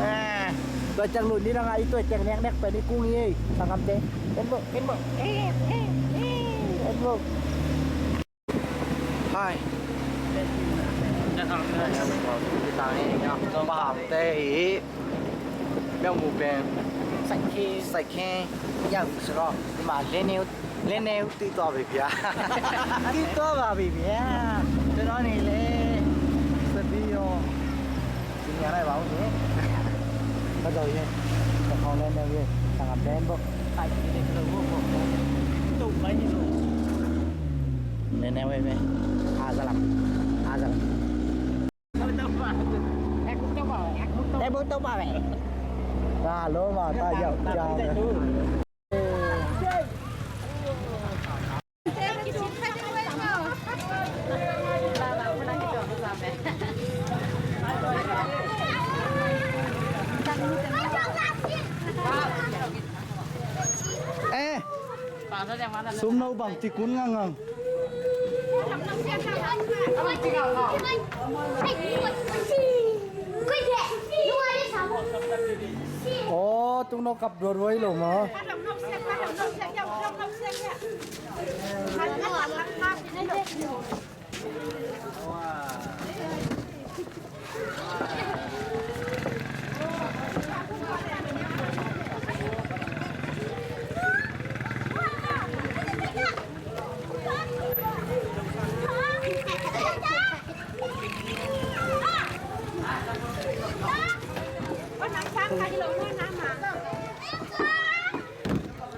Eh, tua ciang lut ni dang a, i tua ciang neknek pen i kung hi, eh. Sanggamte. En bo, en bo. Eh, eh, eh. En bo. Hai. Baham te hi. Mel mu pen. Saikhe. Saikhe. Yang suro. Ma le neu. Le neu ti to be pia. Ti to ba be pia. Te no ni le. Sa bi yo. Sing ya lai ba u ni. Ka do ye. Ka khong le neu ye. Sanggamte en bo. Nene wei wei. Azalam. Azalam. Alo ma ta yau yau. Eh, sum no bang tikun ngang ngang. Oh, tung no kap dua dua lo ma.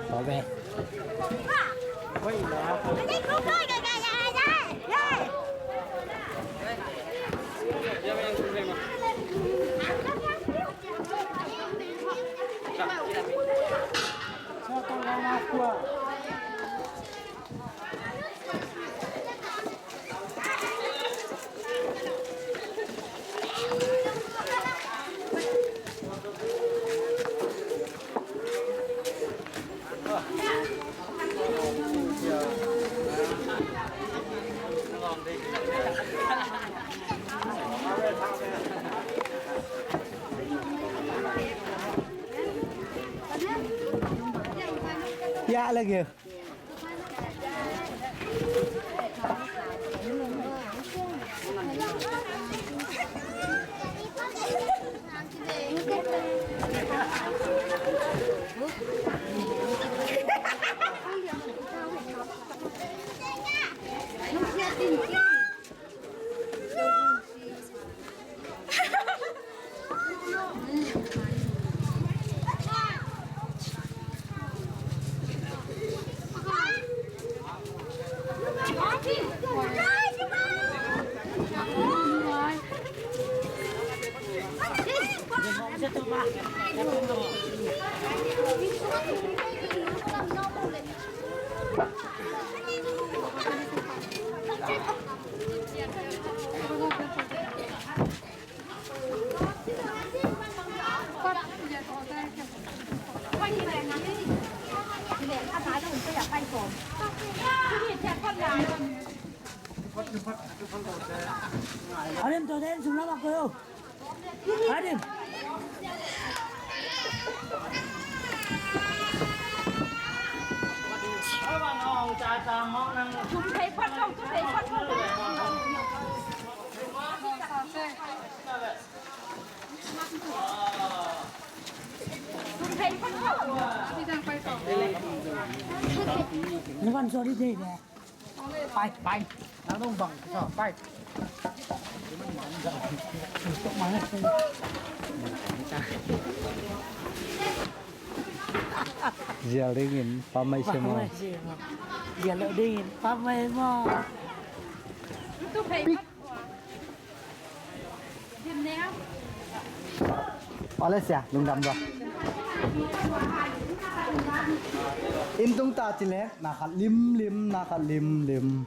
Bảo vệ. Lagi. Adim, to den sum la mak ko yo. Adim. Sum thei phot kong, sum thei phot kong. Pai, pai. Nang dong bang, pai. Zial dingin pamai se maw. Zial lo dingin pamai maw. Malaysia, lungdam dua. Inn tung ta ci lek, na khat limlim, na khat limlim.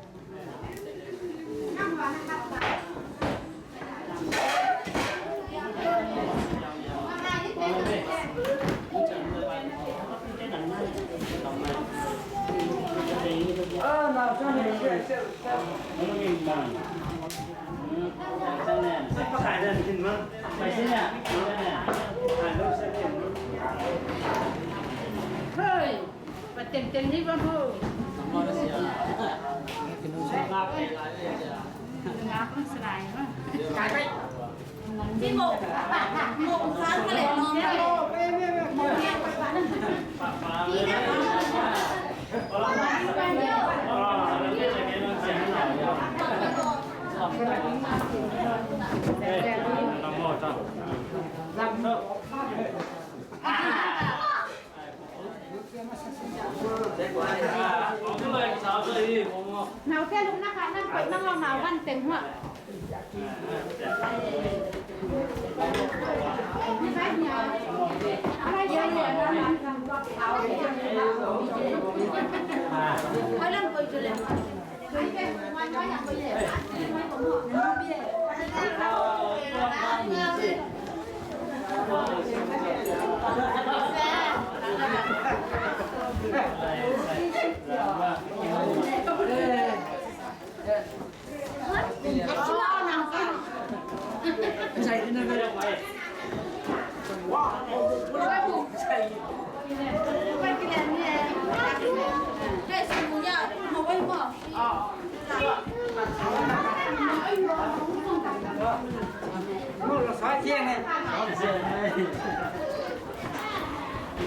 Hey! มาเต็มเต็มนี่บ้างพูด Naute lukna kha nang koih nang lo nau van teng hua.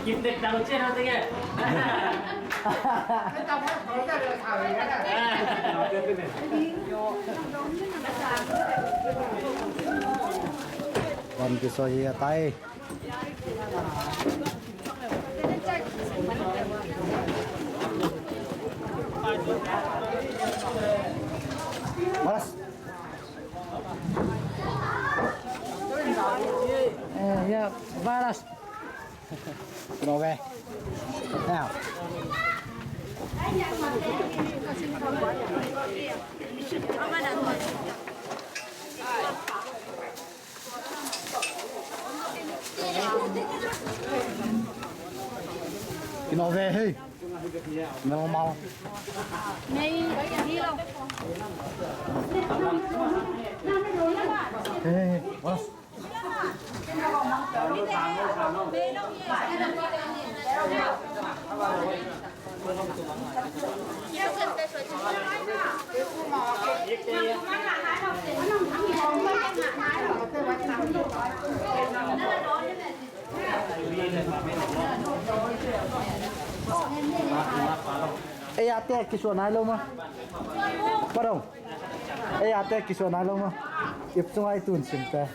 Kim dek dang chen hau tenge. Wan kiso hi a tai. Balas. Eh, ya, balas. Kenapa? Now. Kino ve hei. Normal. Nei, ni lo. Hei, hei, hei. Boss. Nei lo. Ei, a te kisuah nai lo ma. Padong. Ei, a te kisuah nai lo ma. Ip sung ai tun sim te.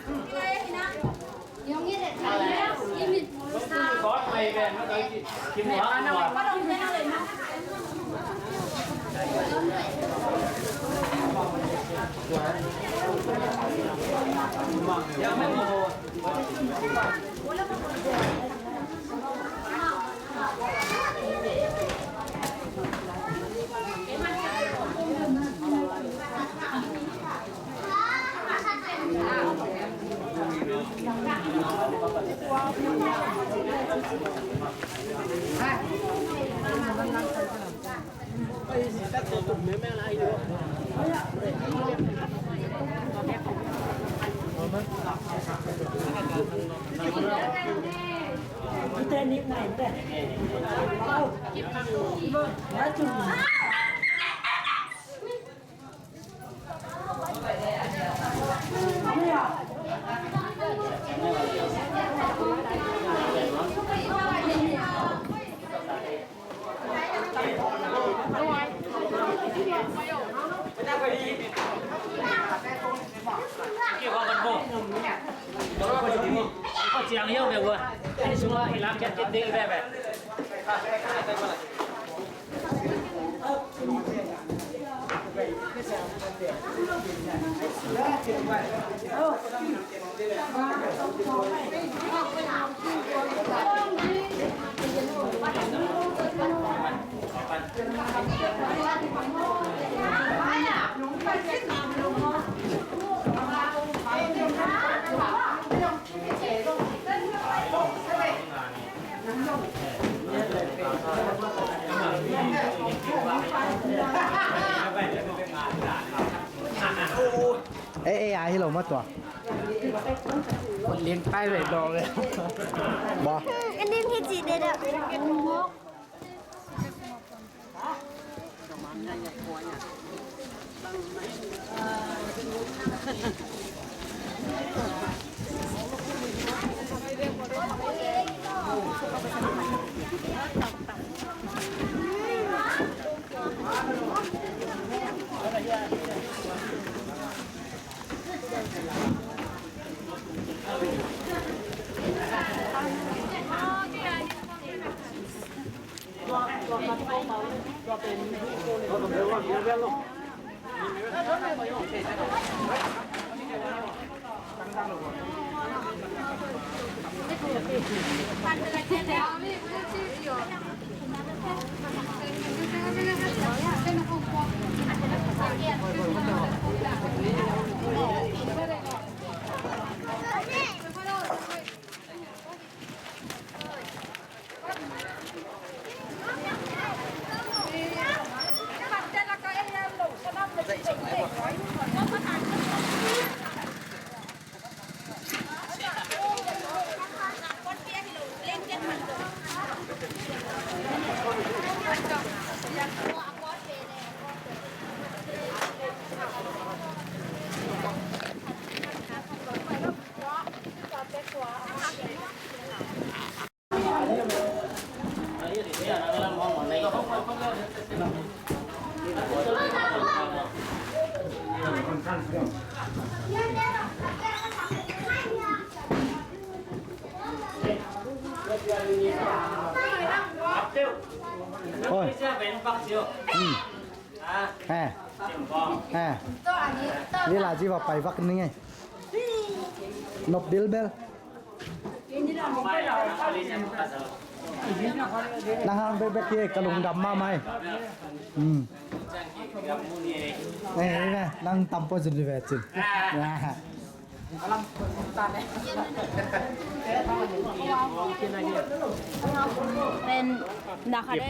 Ê, ê, ai hi lo ma tua. Lim tai ve do ve. Ba. Ê, lim hi chi de da. Oi. Hmm. Eh. Eh. Lila ji va pai vak ning ei. Nop bilbel. Nang hang bekbek hi, ka lungdam mahmah hi. Hmm. Eh, eh, nang tam peuh zin hi ve cin. Ah. Pen, na kha de,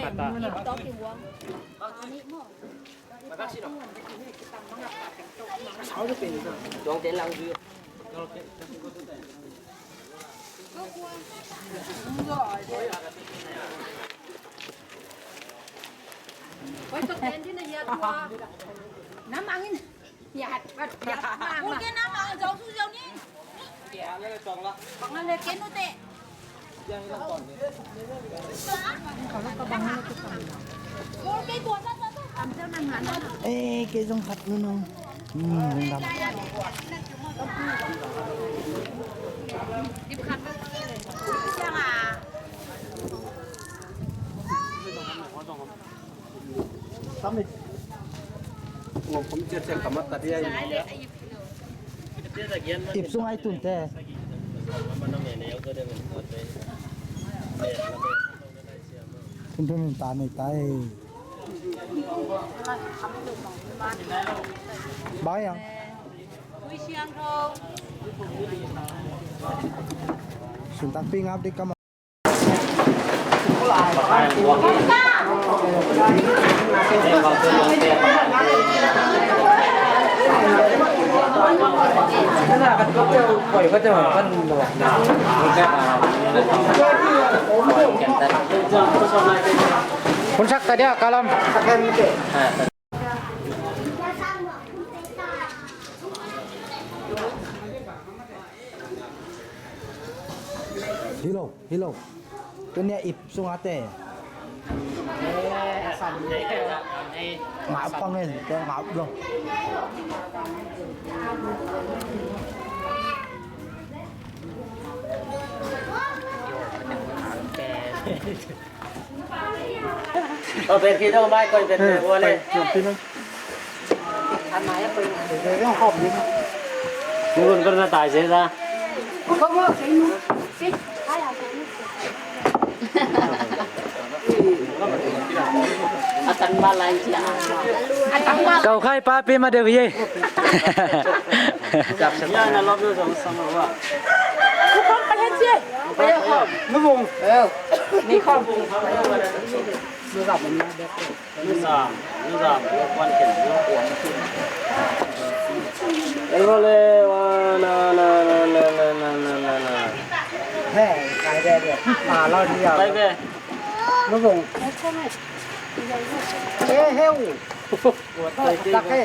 ip to ki wang. Oi, tok ten din a hiat tua. Na mangin. Hiat, hiat, mang, mang. Ul ke na mang, zong su zong ni. Bang a le ke nu te. Eh, kei zong khat nu nong. Hmm, zong dam. Ip sung ai tun te. Tun tun ta nei ta e. Bai ang. Sun tak pi ngap di kam. Hun sak ta dia kalam. Hi lo, hi lo. Tuni a ip sung a te. Ngap pang en, te ngap lo. Ơ, pen phi dong mai koi pen pen ua le. Ngun kena tai se sa. Kau khai pa pi ma deu ye. Ya na lop na zong sang lo wa. Nu bung. Ni khom. Nu zam, nu zam, nu kuan ken, nu kuan ken. Ei, vale, wa, na, na. He, kai de de. Ma lo di ya. Kai be. Nu bung. He, he, u. Tak he.